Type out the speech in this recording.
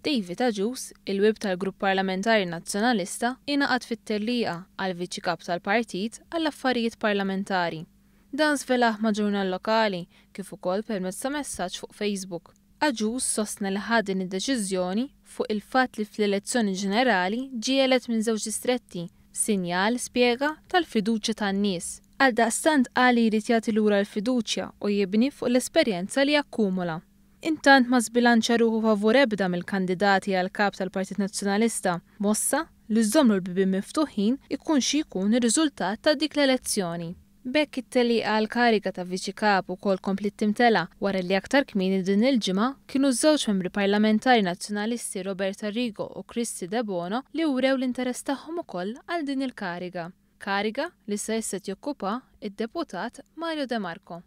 David Agius, il-Whip tal-Grupp Parlamentari Nazzjonalista, ingħaqad fit-tellieqa għal Viċi Kap tal-Partit għall-Affarijiet Parlamentari. Dan żvelah ma' ġurnal lokali kif ukoll permezz ta' messaġġ fuq Facebook. Agius sostna li ħa din id-deċiżjoni fuq il-fatt li fl-elezzjoni ġenerali ġie elett minn żewġ distretti, sinjal, spjega, tal-fiduċja tan-nies. Għaldaqstant qal li jrid jagħti lura l-fiduċja u jibni fuq l-esperjenza li akkumula. Intant ma żbilanċa ruħu favur ebda mill-kandidati għal Kap tal-Partit Nazzjonalista, mossa li żżommlu l-bibien miftuħin ikun xi jkun ir-riżultat ta' dik l-elezzjoni. B'hekk it-tellieqa għall-kariga ta' Viċi Kap ukoll kompliet timtela wara li aktar kmieni din il-ġimgħa kienu ż-żewġ membri parlamentari Nazzjonalisti Robert Arrigo u Kristy Debono li wrew l-interess tagħhom ukoll għal din il-kariga. Kariga li sa issa qed jokkupa d-Deputat Mario De Marco.